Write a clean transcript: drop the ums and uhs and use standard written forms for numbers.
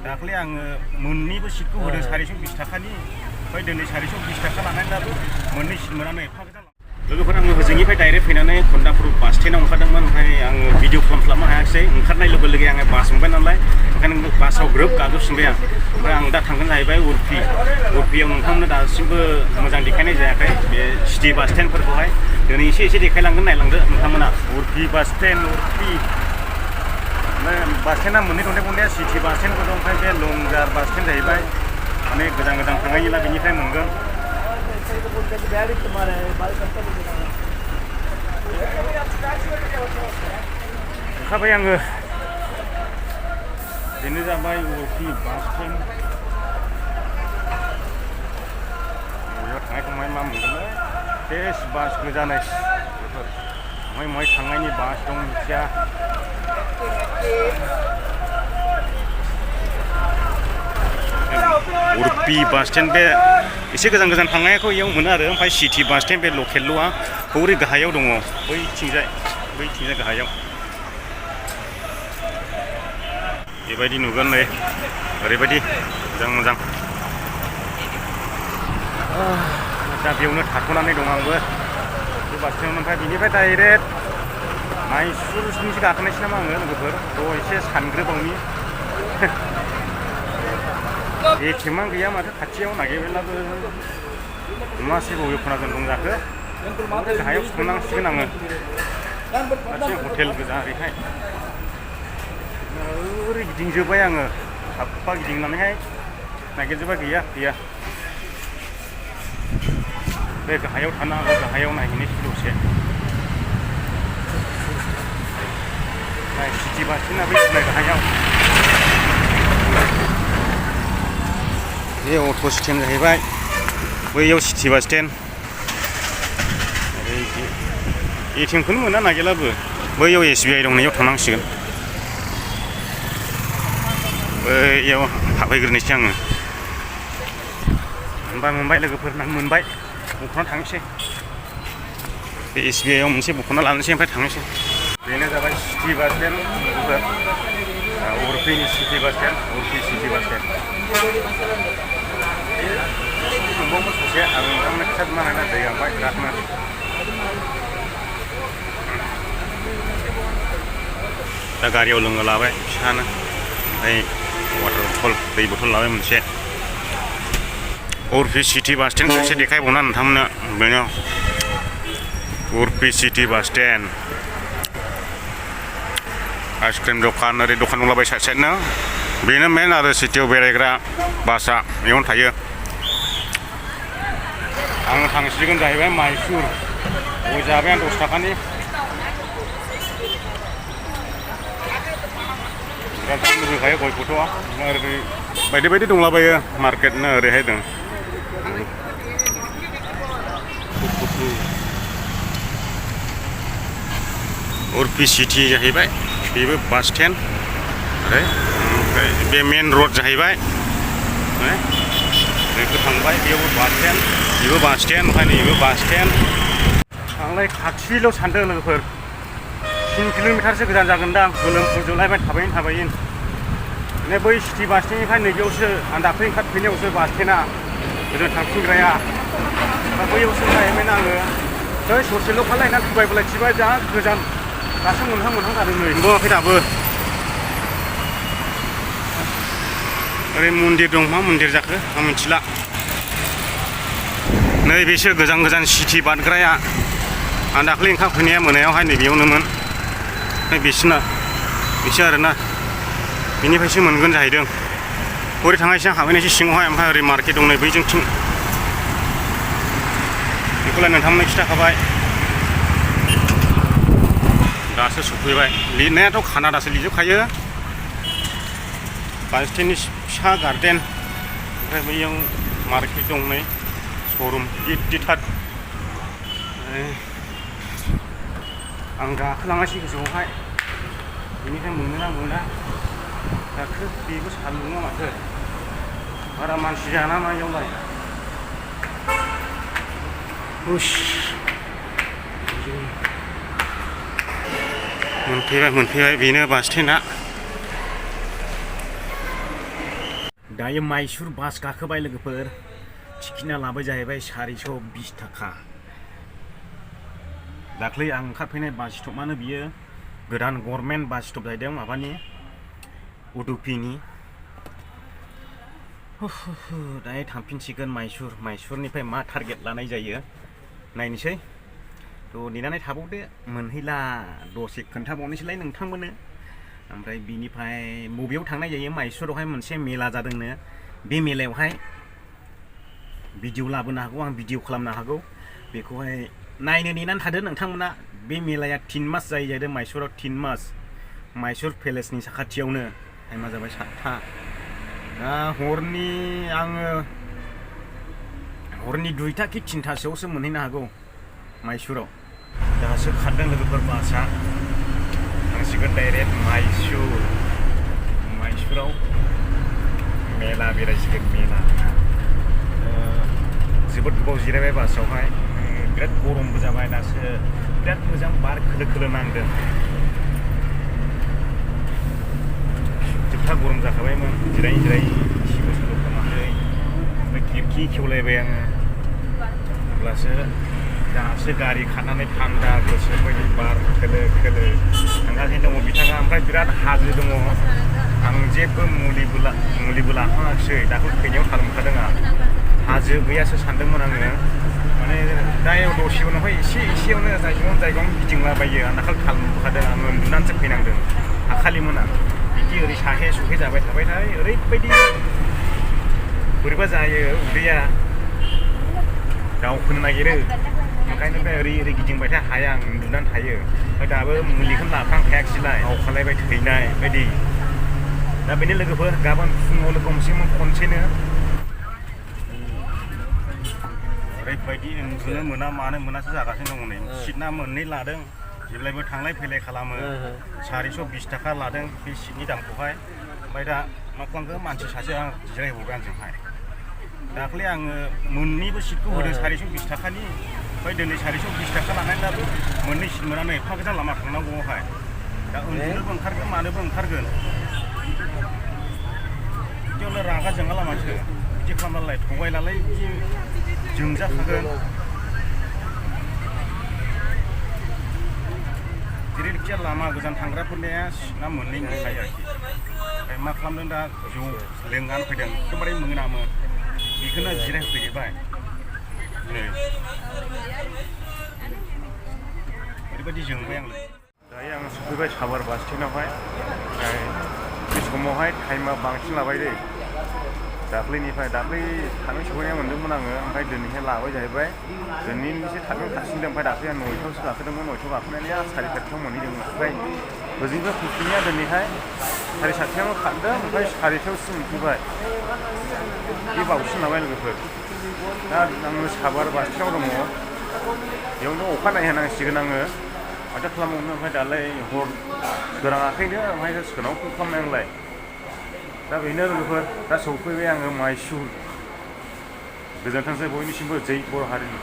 दाख्लै आङो मोननैबो सिटखौ होदों 420 थाखानि ओमफ्राय दिनै 420 थाखा लानायब्लाबो मोननै सिट मोनानो एफा गोजान लोगोफोर आङो होजोंनिफ्राय डाइरेक्ट फैनानै खन्दापुर बास स्टेन्डआव ओंखारदोंमोन ओमफ्राय आङो भिडिअ खालामनो हायाखिसै ओंखारनाय लोगो लोगो आङो बास मोनबाय नालाय ओंखायनो बासाव ग्रोब गाखोफिनबाय आं ओमफ्राय आं दा थांगोन जाहैबाय उर्फियाव नोंथांमोननो दासिमबो मोजां देखायनाय जायाखै बे सिटि बास स्टेन्डफोरखौहाय दिनै एसे देखायलांगोन नायलांदो नोंथांमोना उर्फि बास स्टेन्ड उर्फि बास स्टेन्डआ मोननै दंनाया सिटि बास स्टेन्डबो दं ओमफ्राय बे लंजार बास स्टेन्ड जाहैबाय माने गोजान थांनायनिला बेनिफ्राय मोनगोन ओंखारबाय आङो बेनो जाबाय उर्फि बास स्टेन्ड बेयाव थांनाय मा मोनगोनलै टेस्ट बास गोजानै बेफोर थांनायनि बास दं मिथिया उर्फि बास स्टेन्ड बे एसे गोजान थांनायखौ इयाव मोनो आरो ओमफ्राय सिटि बास स्टेन्ड बे लकेलल'आ हौरै गाहायाव दङ बैथिंजाय गाहायाव बेबायदि नुगोन नै ओरैबायदि मोजां दा बेयावनो थाथ'नानै दं आंबो बे बास स्टेन्डआवनो ओमफ्राय बेनिफ्राय डाइरेक्ट माइसुरसिमसो गाखोनायसै नामा आङो लोगोफोर थ' एसे सानग्रोबावनि एटेमा गैया माथो खाथियाव नागिरब्लाबो नुवासै बबे खनाजों दं जाखो गाहायाव थांनांसिगोन आङो खाथि हटेल गोजा ओरैहाय ओरै गिदिंजोब्बाय आङो साफा गिदिंनानैहाय नागिरजोब्बाय गैया बे गाहायाव थानो हागौ गाहायाव नायहैनोसै दसे सिटि बास स्टेन्डआ बै गाहायाव बे अट' स्टेन्ड जाहैबाय बैयाव सिटि बास स्टेन्ड एटिएमखौनो मोना नागिरलाबो बैयाव SBI दं नैयाव थांनांसिगोन बैयाव हाबहैग्रोनोसै आङो मोनबाय लोगोफोर मोनबाय बख'ना थांनोसै बे SBI आव मोनसे बख'ना लानोसै ओमफ्राय थांनोसै बेनो जाबाय सिटि बास स्टेन्ड उर्फिनि सिटि बास स्टेन्ड उर्फि सिटि बास स्टेन्ड दंबावोमोन ससे आं नोंथांमोननो खिथाजोबनो हानाय ना दै गांबाय बिरादनो दा गारियाव लोंनो लाबाय फिसानो ओमफ्राय वाटार बथल दै बथल लाबाय मोनसे उर्फि सिटि बास स्टेन्ड खेबसे देखायबावना नोंथांमोननो बेनो उर्फि सिटि बास स्टेन्ड आइसक्रिम दखान ओरै दखान दंलाबाय साइडनो बेनो मेन आरो सिटियाव बेरायग्रा बासआ बेयावनो थायो आं थांसिगोन जाहैबाय माइसुर जाबाय आं 10 थाखानि बिराद मोजांखायो गय फट'आ ओरै बायदि दंलाबायो मार्केटनो ओरैहाय दं उर्फि सिटि जाहैबाय बेबो बास स्टेन्ड ओमफ्राय बे मेन रड जाहैबाय बेखौ थांबाय बेयावबो बास स्टेन्ड बेबो बास स्टेन्ड ओमफ्राय नैबो बास स्टेन्ड आंलाय खाथिल' सानदों लोगोफोर 3 किल'मिटारसो गोजान जागोनदां गोलोमफुजोबलायबाय थाबायनो माने बै सिटि बास स्टेन्डनिफ्राय नैबेयावसो आं दाख्लै ओंखारफैनायावसो बास स्टेन्डआ ओजों थांफिनग्राया दा बैयावसो जाहैबायना आङो बै ससेल' खालायनानै फैबाय जा गोजान दासो मोनहां जादों नै नुवाखै दाबो ओरै मन्दिर दं मा मन्दिर जाखो आं मिथिला नै बेसो गोजान सिटि बारग्राया आं दाख्लै ओंखारफैनाया मोनायावहाय नैबेयावनोमोन बेसो आरोना बेनिफ्रायसो मोनगोन जाहैदों ओरै थांनायसै आं हाबहैनायसै सिङावहाय ओमफ्राय ओरै मार्केट दं नै बैजोंथिं बेखौलाय नोंथांमोननो खिथाखाबाय दासो सफैबाय लिरनायाथ' खानादासो लिरजोबखायो बास स्टेन्डनि फिसा गार्डेन ओमफ्राय बैयाव मार्केट दं नै शरुम गिदिरथार आं गाखोलांनायसै गोजौआवहाय बेनिफ्राय मोना दाखो बेबो सान्दुङा माथो बारा मानसि जाना मायावलाय मोनफैबाय बेनो बास स्टेन्डआ दायो माइसुर बास गाखोबाय लोगोफोर टिकेटआ लाबाय जाहैबाय 420 थाखा दाख्लै आं ओंखारफैनाय बास स्टपआनो बियो गोदान गभर्नमेन्ट बास स्टप जाहैदों माबानि उडुपीनि दायो थांफिनसिगोन माइसुरनिफ्राय मा टारगेट लानाय जायो नायनोसै थ' नेनानै थाबावदो मोनहैला दसे खोन्थाबावनोसैलाय नोंथांमोननो ओमफ्राय बिनिफ्राय बबेयाव थांनाय जायो माइसुरावहाय मोनसे मेला जादोंनो बे मेलायावहाय भिडिअ लाबोनो हागौ आं भिडिअ खालामनो हागौ बेखौहाय नायनो नेनानै थादो नोंथांमोना बे मेलाया 3 मास जाहैदों माइसुराव 3 मास माइसुर पेलेसनि साखाथियावनो टाइमा जाबाय 7था दा हरनि 2टा कि 3टासोआवसो मोनहैनो हागौ माइसुराव दासो खारदों लोगोफोर बासआ थांसिगोन डाइरेक्ट माइसुराव मेला बेरायसिगोन मेला जोबोद गोबाव जिरायबाय बासावहाय बिराद गरमबो जाबाय दासो बिराद मोजां बार खोलो खोलो नांदों जोबथा गरम जाखाबायमोन जिरायै एसेबो सालु खालामाखै ओमफ्राय खिरखि खेवलायबाय आङो अब्लासो दासो गारि खारनानै थान्दा गोसोबायदि बार खोलो खोलो थांगासिनो दङ बिथाङा ओमफ्राय बिराद हाजो दङ आं जेबो मुलिबो लाखाङाखिसै दाख्लै फैनायाव थालांखादों आं हाजो गैयासो सानदोंमोन आङो माने दा दसे उनावहाय एसेयावनो जायगायावनो गिदिंलाबायो आं दाखालि थालांखादों आङो उन्दुनानैसो फैनांदों हाखालिमोन आं बिदि ओरै साहे सुहे जाबाय थाबायथाय ओरैबायदि बोरैबा जायो उदैया दावखोनो नागिरो ओंखायनो बे ओरै गिदिंबायथाय हाया आं उन्दुनानै थायो ओमफ्राय दाबो मुलिखौनो लाफ्रांखायाखिसैलाय दावखालायबाय थैनाय बायदि दा बेनि लोगोफोर गाबोन फुङाव लोगो हमसैमोन खनसेनो ओरैबायदि उन्दुनो मोना मानो मोनासो जागासिनो दङ नै सिटना मोननै लादों जेब्लायबो थांलाय फैलाय खालामो 420 थाखा लादों बे सिटनि दामखौहाय ओमफ्राय दा मा खालामखो मानसि सासे आं जिरायहरबाय आंजोंहाय दाख्लै आङो मोननैबो सिटखौ होदों 420 थाखानि ओमफ्राय दिनै 420 थाखा लानायब्लाबो मोननै सिट मोना नै एफा गोजान लामा थांनांगौआवहाय दा उन्दुनोबो ओंखारगोन मानोबो ओंखारगोन बिदियावनो रागा जोङा लामासो बिदि खालामनालाय थगायलालाय बिदि जोंजाखागोन जेरैखिया लामा गोजान थांग्राफोरनिया सिटना मोननै मोनखायो आरोखि ओमफ्राय मा खालामदों दा जौ लोंनानै फैदों एकदमबारे मोनामो बेखौनो जिरायफैबाय नै ओरैबायदि जोंबाय आं दायो आं सफैबाय साबार बास स्टेन्डआवहाय ओमफ्राय बे समावहाय टाइमा बांसिन लाबाय दै दाख्लै थाबैनो सफैनाय मोन्दोंमोन आङो ओमफ्राय दिनैहाय लाबाय जाहैबाय दिनैनिसो थाबैनो खारसिनदों ओमफ्राय दाख्लै आं 9टायावसो गाखोदोंमोन 9टायाव गाखोनानै 7:30 मोनहैदोंमोन ओमफ्राय ओजोंनिफ्राय फैफिननाया दिनैहाय 7:30 खारदों ओमफ्राय 4:30 मोनफैबाय बे बावसिन लाबाय लोगोफोर दा आङो साबार बास स्टेन्डआव दङ बेयावनो अखा नायहोनांसिगोन आङो माथो खालामबावनो ओमफ्राय दालाय हर सोराङाखैनो ओमफ्राय सोनाव फन खालामनाय आंलाय दा बेनो लोगोफोर दा सफैबाय आङो माइसुर गोजोनथोंसै बयनिसिमबो जै बर' हारिनि